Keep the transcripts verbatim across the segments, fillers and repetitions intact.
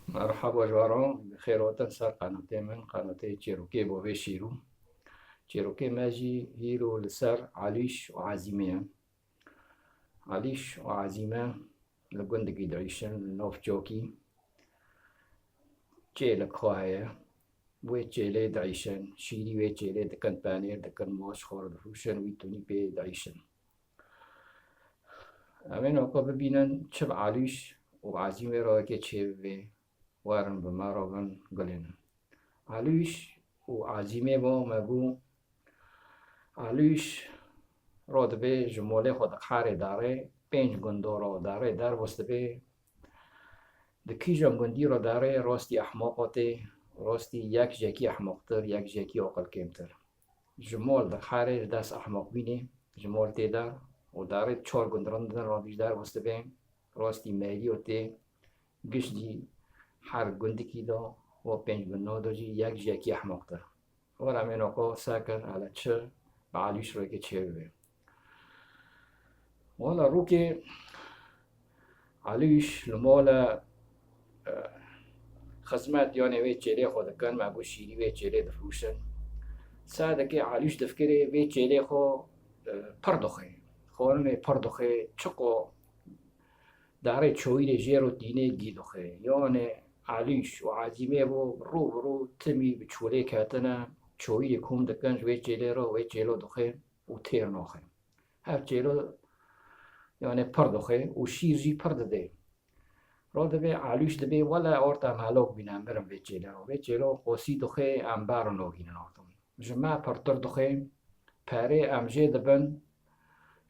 Merhaba ji we re, bi xêr hatin ser qenatê min, qenatê Çêrokê bo vê şîrû. Çêrokê me jî hîro li ser Elîş û Ezîmê ye. Elîş û Ezîme li gundikî diîşin, li nav çokî. Çêlik xwe heye. Wê çêlê diîşin, şîrî wê çêlê dikin, penêr dikin, moş xwe re difrûşin, wî tunî pê diîşin. Em ê noko bibînin çi bi Elîş û Ezîmê re yekê çêbibê. Werin bi me re bin gulên. Elîş û Ezîmê bo me bû. Elîş ro dibê ji molê xwe diqerê darê, pênc gundo ro darê derbas dibê. Di kîjan gundî ro darê, rostî ehmoq tê, rostî yek ji yekî ehmoqtir, yek ji yekî oqil kêmtir. Ji mol diqerê, ji dest ehmoqbînê, ji mol tê dar û darê çar gund rind din, ro dî ji derbas dibê, rostî merî tê, giş jî her gundikî de û pênc gundo de jî yek ji yekî ehmoqtir. Were em ê noko sekir, hele çi bi Elîş re yekê çêbibê. Wala rokê Elîş li mol e, e, xizmet, yanê wê çêlê xwe dikin, me got şîrî wê çêlê difrûşin. Sedekê Elîş difikirê vê çêlê xwe, e, pir dixwê. Xwarinê pir dixwê, çiqo darê çoyîrê jê re tînê gî dixwê. Yanê Elîş û Ezîmê bo rû bi rû timî bi çolê ketine, çoyîrê kom dikin ji wê çêlê re, wê çêlo dixwê û têr naxwê. Her çêlo, yanê pir dixwê û şîr jî pir didê. Ro dibê Elîş dibê, wele orta em helok bîne, em birin vê çêlê ro. Vê çêlo qosî dixwê, em ber nogînin orta. Ji me pirtir dixwê, perê em jê dibin,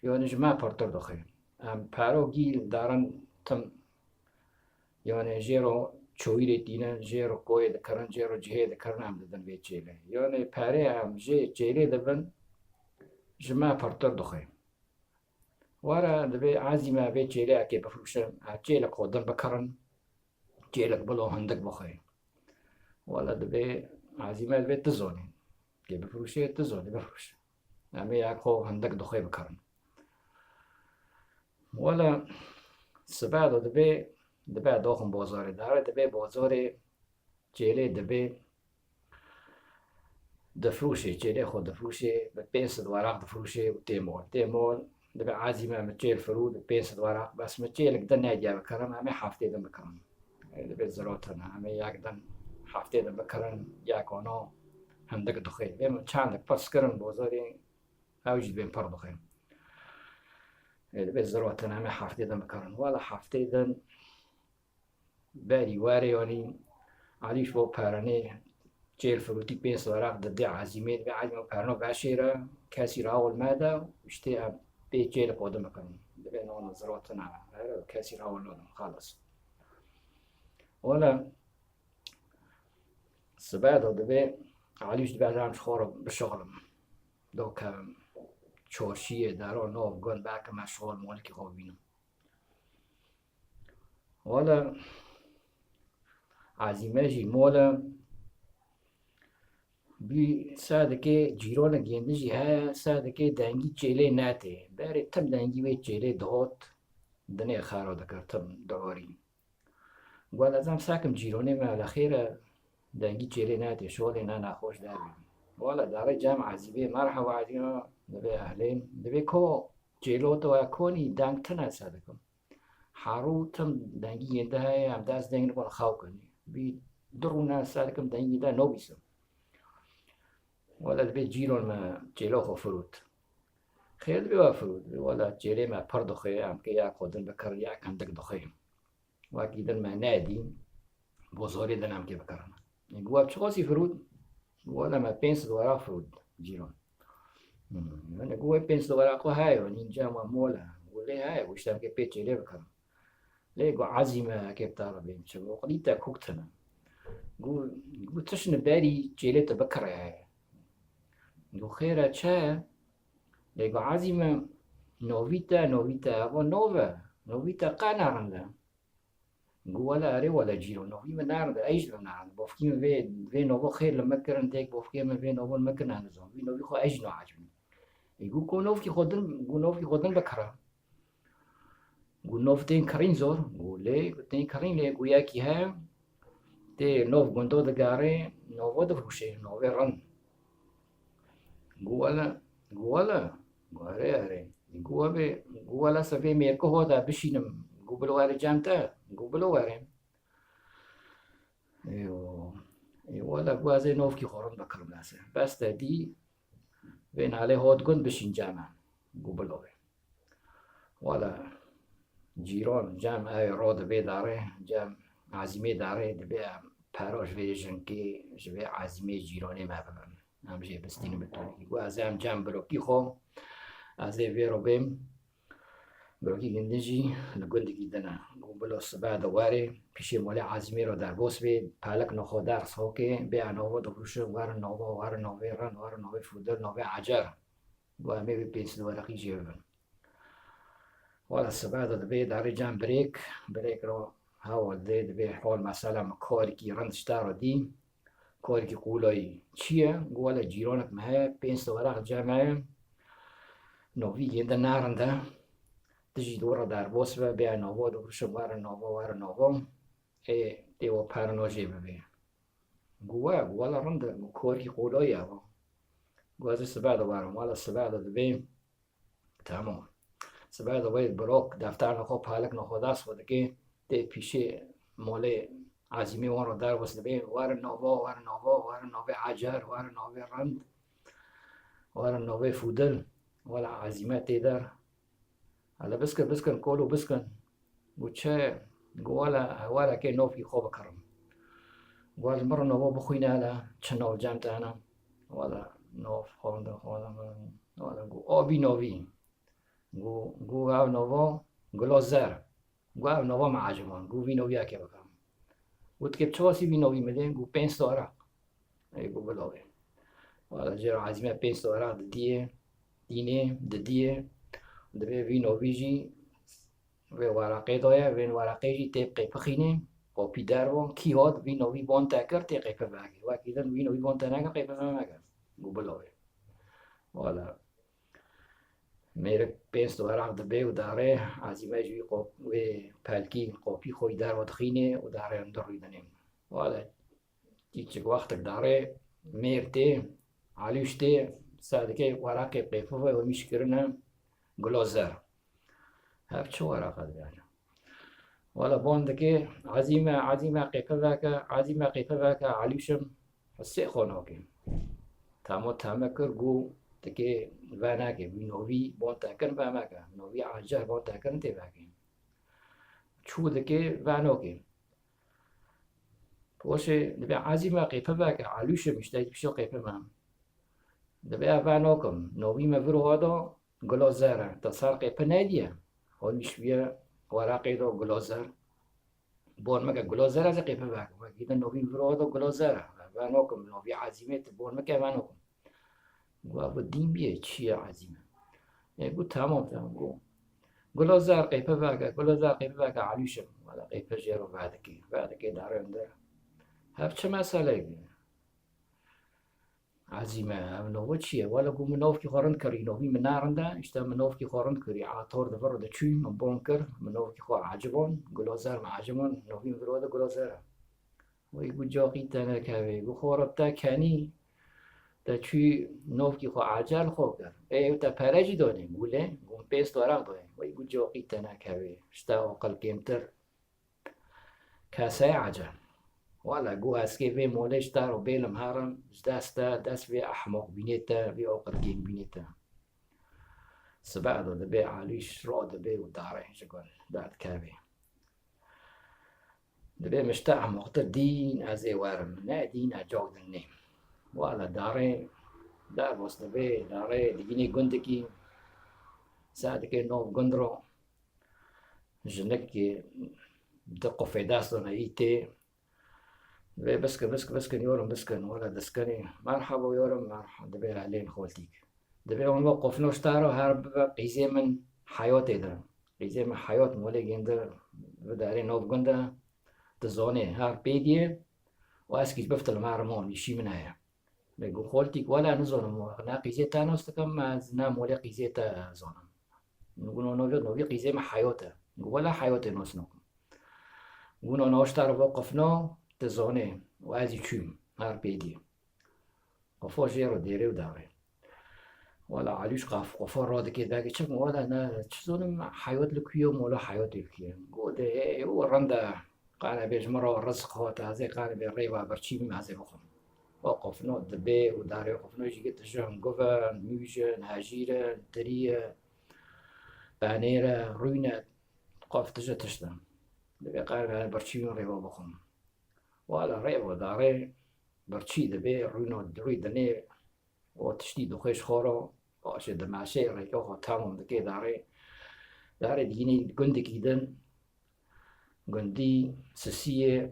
yanî ji me pirtir dixwê. Em pero gî darin tim, yanî jê re çoyîrê tînin, jê re koyê dikirin, jê re cihê dikirin, em didin vê çêlê. Yanî perê em jê çêlê dibin, ji me pirtir dixwê. Were dibê Ezîme vê çêlê yekê bifrûşin, ev çêlik xwe din bikirin, çêlik bilo hindik bixwê. Wele dibê Ezîme dibê tu zonî. Kê bifrûşê tu zonî, bifrûş. Em ê yek xwe hindik dixwê bikirin. Wele sibe de dibê, dibe doxin bozorê. Dare dibê bozorê çêlê dibê difrûşê, çêlê xwe difrûşê, bi pênc sed weraq difrûşê û tê mol. Tê mol, dibê Ezîme min çêl firû, bi pênc sed weraq, bes min çêlik din nediye bikirim, em ê heftê din bikirin. Ê, dibê zirotin, em ê yek din heftê din bikirin, yek ono hindik dixwê. Dibê min çendik pirs kirin, bozorê ew jî dibên pir dixwê. Ê, dibê zirotin, em ê heftê din bikirin. Wela heftê din berî werê, yanî Elîş bo perenê çêl firûtî pênc sed weraq didê Ezîmê, dibê Ezîme perno veşêre, kesî rawil mede, îşte em pê çêl xwe din bikirin. Dibê nana zirotina, her kesî rawil nadim, xelas. Wele sibe de dibê Elîş dibê ez em ji xwe re bişixlim. Do kevim çorşiyê dero nov gund, belke me şixul molikî xwe bînim. Wele Ezîme jî mol e. Bî sedekê cîronek yên din jî heye, sedekê dengî çêlê netê. Berê tim dengî wê çêlê dihot, dinê xero dikir tim diorî. Got ez em sekim cîronê me, hele xêr e, dengî çêlê netê, şolê ne nexweş derbî. Wele darê cem Ezîbê, merheba Ezîbê, dibê ehlên, dibê ko çêlo to, e konî, deng tine sedekim. Herû tim dengî yên di heye, em dest deng nikon xew kin. Bî du rûne ser dikim dengî de nobîsim. Wele dibê cîron me çêlo xwe firût. Xêr dibê we firût? Dibê wele çêlê me pir dixwê, em kê ya xwe din bikirin, ya kendik dixwê. Wekî din me nedî, bo zorê din em kê bikirin. Ê, got, "Ev çiqasî firût?" Got, "Wele me pênc sed weraq firût, cîran." Hmm, yani got, "Wê pênc sed weraq xwe heye, yani înca me mol e." Got, "Lê heye, got, işte em kê pê çêlê bikirin." Lê got, "Ezîme, kê bi te re bêm çi?" Got, "Qilî te kuk tine." Got, got, "Tişt ni berî çêlê te bikire heye." Got, "Xêr e, çi ye?" Lê got, "Ezîme, novî te, novî te, evo nov e, novî te qe nerind e." Got, "Wele erê wele cîro, novî min nerinde, ey jî min nerinde. Bofkî min vê, vê novo xêr li min kirin, dêk bofkê min vê novo li min kirin, ez nizam. Vî novî xwe ey jî naecibînim." Ê, got, "Ko novkî xwe din, got, novkî xwe din bikire." Got, "Nov tên kirîn zor?" Got, "Lê, got, tên kirîn lê, got, yekî heye, Tê nov gundo digarê, novo difrûşê, novê rind. Gu wele, gu wele, gu erê erê. Gu wele, gu wele se vê mêrko ho de bişînim, gu bilo were cem te, gu bilo were. Ê wele, gu ez ê novkî xwe rind bikirim lese. Bes te dî, vê nalê hot gund bişîn cem e, gu bilo were. Wala cîran cem ew ro dibê darê, cem Ezîmê darê dibê em pera ji vê jinkê, ji vê Ezîmê cîranê me bibin. Em jê bistînin bi tonekî. Gu ez ê em cem birokî xwe, ez ê vê ro bêm. Birokî gindin jî li gundikî din e. Gu bilo sibe de werê, pîşê molê Ezîmê ro derbos bê, pelik nexwe ders hokê, bê nava difrûşin, werin nava, werin navê rin, werin navê fûdil, navê ecer. Gu em ê vê pênc sed weraqî jê bibin. Wala sibe de dibê darê cem birêk, birêk ro hewa dê dibê hol mesela min karikî rind ji te re dî, karikî qolayî çi ye? Gu wele cîranek me heye, pênc sed weraq cem heye, novî yên de narind e, tu jî dora derbas be, bê nava difrûşin, werin nava, werin nava, ê tê we perno jê bibê. Gu we, gu wele rind e, gu karikî qolayî ye wa. Gu ez ê sibe de werim, wala sibe de dibê. Tamam. Sibe de wê birok defterna xwe, pelikna xwe dest xwe dike, tê pîşê molê Ezîmê wan re derbas dibe, werin nava, werin nava, werin navê ecer, werin navê rind, werin navê fûdil, wela Ezîme tê der. Hele biskin, biskin, kolo biskin. Gu çi, gu wela, wela kê novkî xwe bikirim. Gu ez min re nava bixwîne hele, çi nav cem te hene? Wela, nav xwendin, xwendin, xwendin. Wela, gu a vî novî. Gu, gu ev nava, gula zer. Gu ev nava me eciband. Gu vî novî eke bikim. Gu dikê çi wasî vî novî midê? Gu pênc sed weraq. Ê, gu bilo wê. Wala jê re Ezîme pênc sed weraq didiyê, dînê, didiyê. Dibê vî novî jî vê weraqê daye, vên weraqê jî tê qêpixînê, kopî dervo, kî hat vî novî bon te kir, tê qêpix veke. Wekî din vî novî bon te nekir, qêpix vemeke. Gu bilo wê. Wala. Mêrik pênc sed weraq dibe û darê Ezîme jî wî qop-, wê pelkî qopî xwe yî derve dixînê û darê hundir rûdinê. Wala. Kîçik wextek darê mêr tê, Alîş tê, sa dike weraqê qêpixê û mîş kirine gula zer. Hev çi weraq e dibe? Wala bon dike, Ezîme, Ezîme qêpix veke, Ezîme qêpix veke, Alîşim, hesê xwe nake. Tamo tame kir, gu dike veneke, wî novî bon te kirin vemeke, novî ecer bon te kirin tê veke. Çû dike venake. Poşê, dibê Ezîme qêpix veke, Alîşim, îşte pişo qêpix me. Dibê ez venokim, novî me vir hada, gula zer e. Te ser qêpix nediye. Hol mîş viye weraqê da gula zer. Bon meke gula zer ez ê qêpix vekim. Wekî din novî vir hada gula zer e. Ez venokim, novî Ezîmê tu bon meke venokim. Gu, ev dîn bîye, çi ye Ezîme? Ê, gu, tamam, tamam, gu. Gula zer qêpix veke, gula zer qêpix veke, Alîşim. Wala qêpix jê re vedike, vedike darê hundir. Hev çi meseleyek e? Ezîme, ev nova çi ye? Wala gu min novkî xwe rind kirî, novî min narind e, îşte min novkî xwe rind kirî, ator di vir re diçû, min bon kir, min novkî xwe eciband, gula zer min eciband, novî min vir hada gula zer e. Wey gu caqî te nekevê, gu xwe re te kenî, te çû novkî xwe ecel xwe kir. Ê, ew te pere jî danê, gu lê, gu pênc sed weraq danê. Wey gu caqî te nekevê, ji te aqil kêmtir. Kesê ecel. Wala gu ez kê vê molê ji te re bêlim herim, ji dest te, dest vê ehmaqbînê te, vê aqil kêmbînê te. Sibe de dibê Alîş radibe û darê ji gund derdikevê. Dibê min ji te ehmaqtir dîn ez ê werim, ne dîn ez cawk din nêm. Wala darê derbas dibê, darê digînê gundikî, ser dikê nav gund re, jinikê di qufê dest de neyî tê. Dibê biskin, biskin, biskin, yorum biskin, wala diskinê. Merhaba yorum, merhaba, dibê helên xoltîk. Dibê wan ve qufno ji te re her bibe qîzê min heyatê de. Qîzê min heyat molê gêndi, vi derê nav gund e, dizanê her pê diye û ez kî biftilim her mon, îşî min heye. Lê gu xoltîk wele nizanim, ne qîzê te nas dikim, ez ne molê qîzê te zanim. Gu no novî, novî qîzê min heyat e. Gu wele heyatê nas nakim. Gu no nav ji te re ve qufno, Dizanê û ez jî çûm her pêdî. Qofa jê re dêrê û daxê. Wala Alîş qaf-, qofa radikê dagê çi bû? Wala ne, çi zonim, heyat li ku ye, mola heyatê li ku ye. Go de, ê, û renda, qane bê ji min re rizq hat, ez ê qane bê rêva birçî bim, ez ê bixwim. O qofno dibê û darê qofno jî git jin, guv in, mûj in, hejîr in, tirî ye, penêr e, rûyne, qof tije tişt in. Dibê qane bê birçî bim rêva bixwim. Wala rêva darê birçî dibê, rûno rûy dinê, o tiştî dixwê ji xwe re, paşê dimeşê rêka xwe tamam dike darê. Darê digînî gundikî din, gundî sisiyê,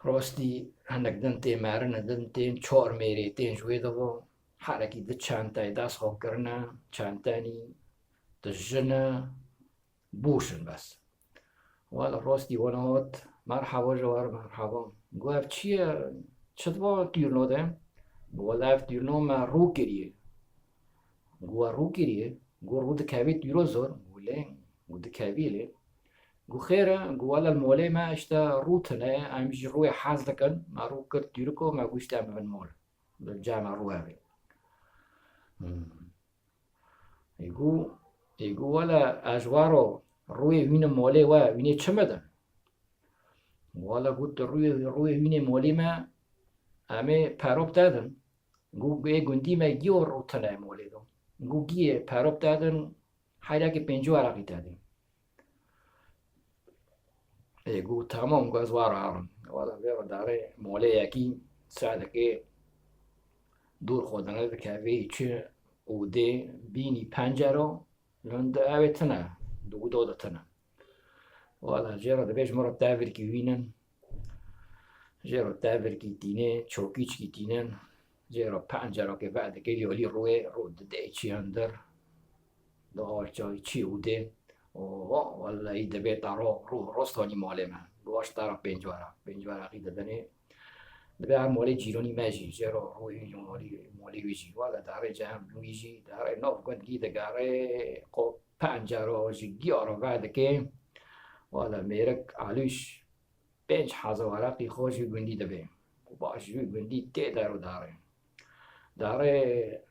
rastî hinek din tê merine din tên çar mêrê tên ji wê de ve, herekî di çenteyê dest xwe kirine, çentenî dijine, bûşin bes. Wala rastî wana hat, merhaba ji war merhaba. Got, ev çi ye? Çi diba tûrno de? Got, wala ev tûrno me rû kiriye. Got, we rû kiriye? Got, rû dikevê tûro zor? Got, lê, got, dikevî lê. Got, xêr e? Got, wala li molê me işte rû tune ye, em jî rûyê hez dikin, me rû kir tûriko, me got işte em bibin mol. Li cem me rû hebe. Hmm. Ê got, ê got, wele ez ji we re rûyê wînim molê we, wînê çi min din? Wele got, tu rûyê, rûyê wînê molê me, em ê pero bi te din. Got, ê gundî me giyo rû tune molê de. Got, giyê pero bi te din, heyrekê pêncî weraqî te dê. Ê got, tamam, got, ez wa re herim. Wala vê re darê molê yekî, sedekê dûr xwe dine dikevê çi û dê bînî pencero, lund ew ê tine, di û do de tine. Wala jê re dibê ji min re tevirkî wînin, jê re tevirkî tînê, çokîçkî tînin, jê re pencerokê vedikê lî olî rûyê, rû didê çi hundir. Di alçayî çi û dê. Oho, wellahî dibê te ro, rû rostanî malê me. Baş te re pênc weraq, pênc weraqî didinê. Dibê her malê cîronî me jî, jê re rûyê molî, molê wî jî. Wele darê cehem wî jî, darê nav gund gî digere, qo pencero ji giya re vedike. Wele mêrik Alîş pênc hezar weraqî xwe ji gundî dibê. Baş ji gundî tê der û darê. Darê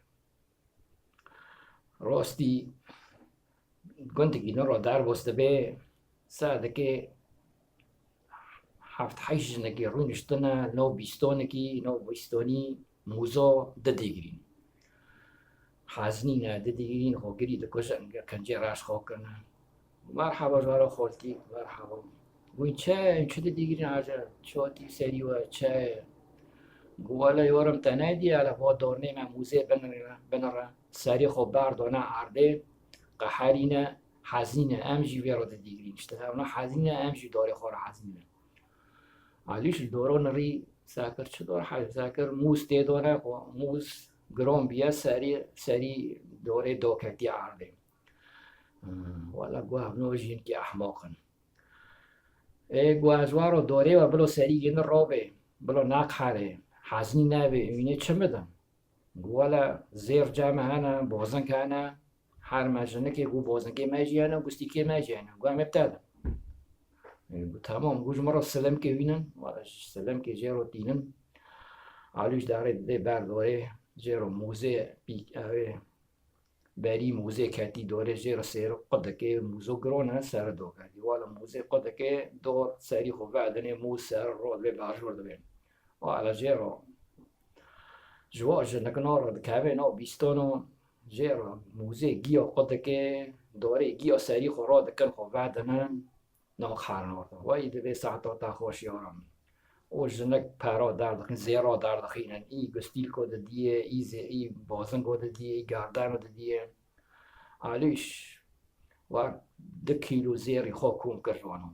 Rostî gundikî din re derbas dibe, ser dike heft heşt jinekî rûniştine nav bîstonekî, nav bîstonî mûza didîgirîn. Hezinîne didîgirîn, xwe girî dikujin, kincê reş xwe kirine. Merhaba ji we re xoltî, merhaba. Wî çi, çi didîgirîn aje, çi hatî serî we, çi ye? Gu wele yorim te nedî, hele va dornê me mûzê binire, binire. Serî xwe berdane erdê, qeherîne, hezîne. Em jî vê re didîgirîn. İşte, ewna hezîne, em jî dorê xwe re hezîne. Alîş li doro nirî, sekir çi dor, he-, sekir mûz tê dore, xwe mûz giron biye, serî, serî dorê doketî erdê. Hmm, wela gu hevno jîn ki ehmaq in. Ê, gu ez waro dorê we bilo serî yêni robê, bilo naqherê, heznî nevê, wînê çi midin? Gu wele zêr cem hene, bozink hene, her me jinikê gu bozinkê me jî hene, gustîkê me jî hene. Gu em ê bi te din. Ê, gu tamam, gu ji min re silemkê wînin, wele ji silemkê jê ro tînin. Alî ji darê didê ber dorê, jê ro mûzê pîk, ew ê, berî mûzê ketî dorê jê re sêro qidikê mûzo girone sere do ketî. Wala mûzê qidikê dor serî xwe vedinê mûz ser ro divê bajor divê. Wala jê re ji wa jinikna re dikeve nav bîstono jê re mûzê giya qidikê dorê giya serî xwe ro dikin xwe vedinin. Nav xernorda. Wey divê saeta te xweş yaran. O jinik pera derdixîn, zêra derdixînin. Î gustîlko didiyê, î zê-, î bozingo didiyê, î gerdeno didiyê. Alîş, wa du kîlo zêrî xwe kom kir ji wana.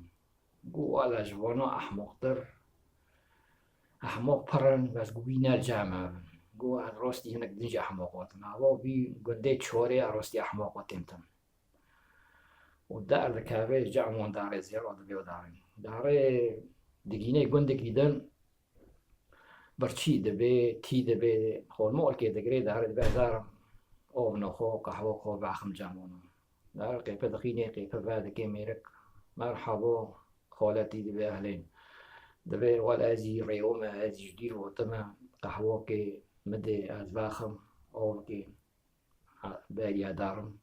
Gu wele ji wana ehmoqtir. Ehmoq pir in, bes gu wî ne cem e. Gu ez rostî hinek din jî ehmoq hatim. Ava vî gundê çorê ez rostî ehmoq hatim tim. Û derdikeve ji cem wan darê zêra dibê û darê. Darê digînê gundikî din birçî dibê, tî dibê, xolmolkê digirê darê dibê ez arim ovno xwe, qehwa xwe vexim cem wan. Darê qêpe dixînê, qêpe vedikê mêrik. Merhabo, xoletî dibê ehlên. Divê wele ez jî rêwime, ez jî ji dîr hotime, qehwokê min dê ez vexim, ovkê beriya darim,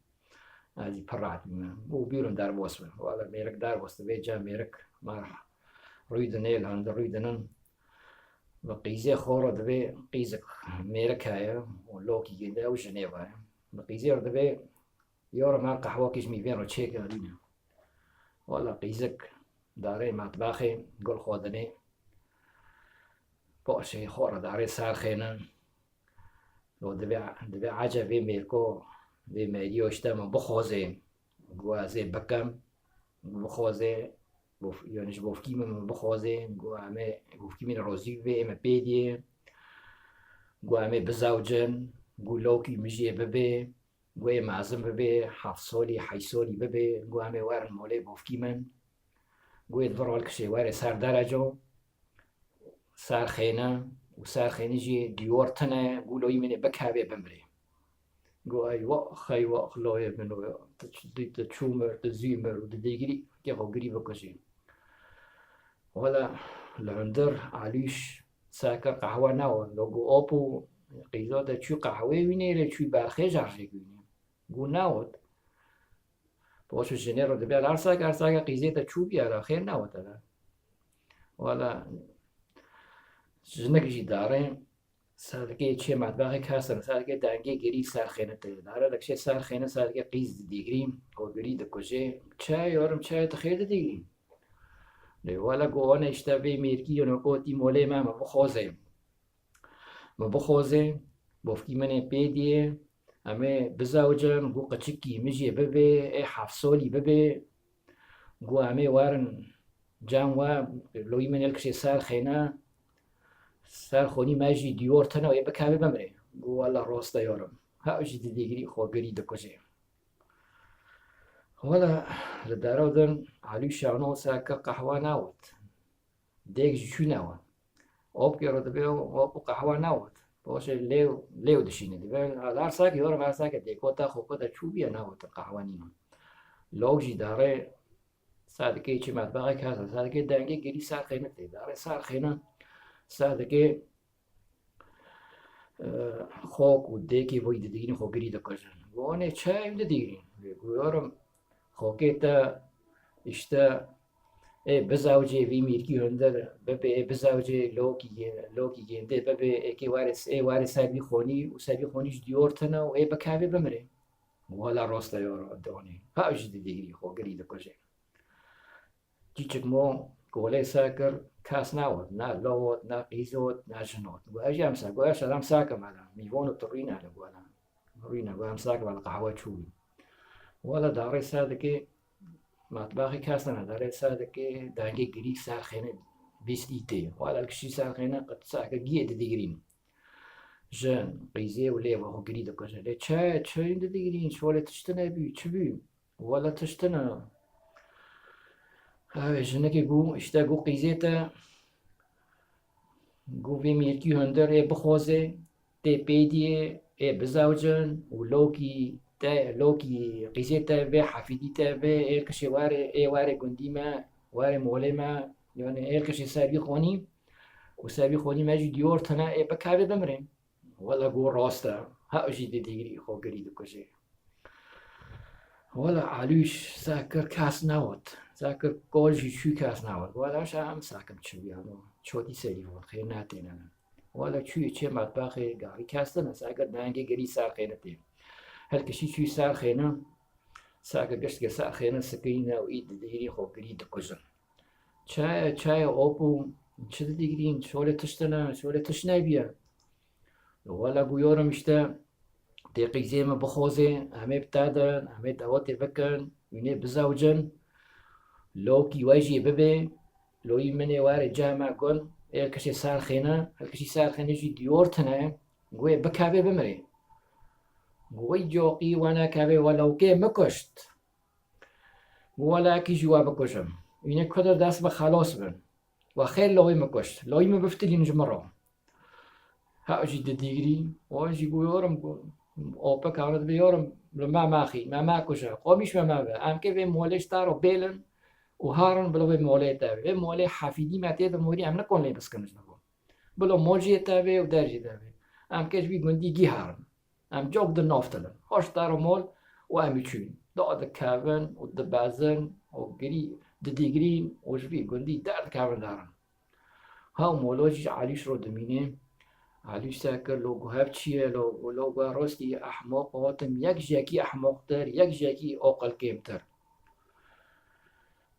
ez jî pir rehet bîme. Û bîrim derbas bim. Wele mêrik derbas dibe, ca mêrik me rûy dinê, li hundir rûy dinin. Bi qîzê xwe re divê qîzik mêrik heye û lokî gênde ew jinê ve ye. Bi qîzê re divê, yoro me qehwokê ji mîvên re çêke, erîne. Wele qîzik darê metbexê gul xwe dinê. Paşê xwe re darê ser xêne. Lo divê, divê ece vê mêrko, vê meriyo işte min bixwazê, gu ez ê bikim, gu bixwazê, bof-, yani ji bofkî min, min bixwazê, gu em ê, bofkî min rozî bibê, ê me pê diyê, gu em ê bizewcin, gu lokî min jê bibê, gu ê mezin bibê, heft solî, heşt solî bibê, gu em ê werin molê bofkî min, gu ê di vir rol kişê werê ser dereco, ser xêne û ser xêne jî diyar tune, gu loyî min ê bikevê bimirê. Gu eywax, eywax, loyê min o ya. Tu ç-, tu çû mir, tu zû mir û tu dêgirî, kê xwe girî bikujê. Wele li hundir Alîş seke qehwe newe. Lo gu op û qîzo te çû qehwê wînê, lê çû berxê jarjêk wînê. Gu newt. Poşu jinê ro dibe, her seke, her seke qîzê te çû bîya, la xêr newt hele. Wele jinik jî darê, sadikê çê metbexê kesir, sadikê dengê girî ser xêne tê. Dare dikşê ser xêne, sadikê qîz didîgrî, xwe girî dikujê. Çaye yorum, çaye tu xêr didîgrî? Lê wele gu wane işte vê mêrkî yeno kotî molê me, me bixwazê. Me bixwazê, bofkî min ê pê diyê, em ê bizewcin, gu qiçikî min jê bibê, ê heft solî bibê, gu em ê werin cem we, loyî min ê kişê ser xêne, ser xonî me jî diyar tune û ê bikevê bimirê. Gu wele rast e yorum. Hew jî didîgrî xwe girî dikujê. Wele li dero din Alî şano seke qehwe newt. Dêk jî çû newe. Opkê re dibe op û qehwe newt. Poşê lêw, lêw dişîne dibe. Her seke yorum, her seke dêko te xoko te çû bîye newt, qehwe nîne. Lok jî darê sadikê çi metbexê kese, sadikê dengê girî ser xêne tê. Darê ser xêne sadikê, e, xok û dêkê vî didîgrîn, xwe girî dikujin. Gu wane çaye em didîgrîn? Lê gu yorum xokê te işte ê bizewcê vî mîrkî hundir bibê, ê bizewcê lokî gê-, lokî gêndê bibê, ê kê warê s-, ê warê ser vî xonî û ser vî xonî jî diyar tune û ê bikevê bimirê. Wele rast e yorum, donê. Hew jî didîgrî xwe girî dikujê. Çîçik mo kolê ser kir, kes newt, ne lawt, ne qîzot, ne jinot. Gu ez jî em ser, gu ez ser em ser kim hele, mîvon û tu rûyne hele gu hele. Rûyne gu em ser kim hele, qehwe çû bî. Wele darê ser dikê, metbexê kes tune, darê ser dikê, dengê girî ser xêne bîstî tê. Wele kişî ser xêne, qet ser kir, giyê didîgrîn. Jin, qîzê û lêva xwe girî dikujin. Lê çi, çi didîgrîn, şolê tiştine bî, çi bî? Wele tiştine. Ew ê jinikê gu, işte gu qîzê te, gu vê mêrkî hundir ê bixwazê, tê pê diyê, ê bizewcin û lokî te, lokî qîzê te vê hefîdî te vê êr kişê warê, ê warê gundî me, warê molê me, yani êr kişê ser vî xonî û ser vî xonî me jî diyar tune ê bikevê bimirê. Wele gu rast e, hew jî didîgrî xwe girî dikujê. Wele Alîş ser kir, kes newt. Ser kir, kol jî çû, kes newt. Wele şa em ser kim çi bîya, no çotî serî vot, xêr netêne. Wele çû çê metbexê, garî kes tune, ser kir dengê girî ser xêne tê. Her kişî çû ser xêne, ser kir giştke ser xêne sikirîne û î didîgrî xwe girî dikujin. Çaye, çaye op û çi didîgrîn, şolê tiştine, şolê tişt nebîye. Wele gu yorum işte, tê qîzê min bixwazê, em ê bi te din, em ê dawetê bikin, wînê bizewcin, lokî we jî bibê, loyî min ê warê cem me gund, ê kişê ser xêne, her kişî ser xêne jî diyar tune, gu ê bikevê bimirê. Gu wey coqî we nekevê, we lawkê min kuşt. Gu wele ekî jî we bikujim. Wînê ku dir dest bi xelos bin. We xêr lawê min kuşt. Lawî min biftilîn ji min re. Hew jî didîgrî. Wan jî gu yorum gu, opek anid bi yorum, li me mexî, me mekuje. Qomîş me mebe. Em kê vê molê ji te re bêlin. û herin bila vê molê te vê. Vê molê hefîdî me tê de morî em nikon lê biskin ji bo. Bila mol jî te vê û der jî te vê. Em ke ji vî gundî gî herin. Em cok di nav tilin. Hoş dera mol û em ê çûn. Da dikevin û dibezin û girî, didîgrîn û ji vî gundî derdikevin derin. Hew molo jî ji Elîş ro dimîne. Elîş se kir, lo gu hev çi ye, lo, lo gu rostî ehmoq hatim, yek ji yekî ehmoqtir, yek ji yekî oqil kêmtir.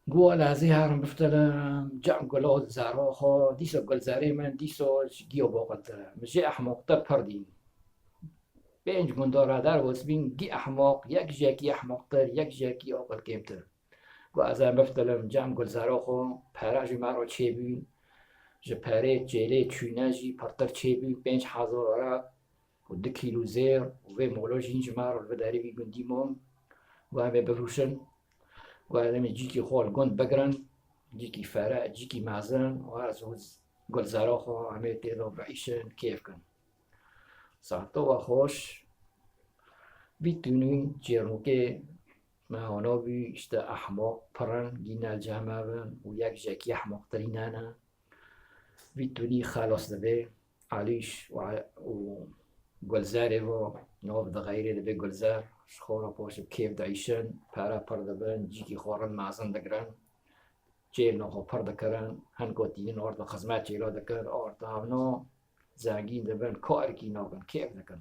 Gu wele ez ê herim biftilim, cem gulo zero xwe, dîsa gulzerê min, dîsa ji giyo boqiltir e. Min jê ehmoqtir pir dîn. Pênc gundora derwes bîn, gî ehmoq, yek ji yekî ehmoqtir, yek ji yekî oqil kêmtir. Gu ez ê biftilim, cem gulzero xwe, pere ji me re çêbûn. Ji perê çêlê çûne jî pirtir çêbûn, pênc hezar weraq û du kîlo zêr û vê molo jî ji me re li vê derê vî gundî man. Gu em ê bifroşin. Gu em ê cîkî xwe li gund bigirin, cîkî fere, cîkî mezin û ez û gulzero xwe em ê tê de biîşin, kêf kin. Saeto we xweş. Vî tunî çêrokê me hona bû, işte ehmoq pir in, gîne li cem me bin û yek ji yekî ehmoqtirîn hene. Vî tunî xelas dibe. Elîş û, û Gulzerê ve, nav dixeyre dibe Gulzer. Ji xwe re paş bi kêf diîşin, pere pir dibin, cîkî xwe rind mezin digirin. Çêlna xwe pir dikirin, hin ku tînin orta xizmet çêla dikin, orta hevna zengîn dibin, karekî nakin, kêf dikin.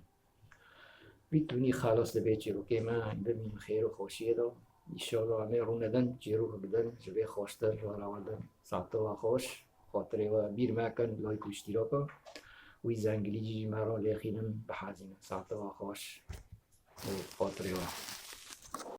Vî tunî xelas dibe çîrokê me, bimînin xêr û xweşiyê de. Înşallah em ê rûnedin, çîrok bidin, ji vê xweştir ji we re werdin. Saeto we xweş, xatirê we bîr mekin, like û îştîraka. Wî zengilî jî ji me re lêxînin, bihezînin. Saeto we xweş û xatirê we.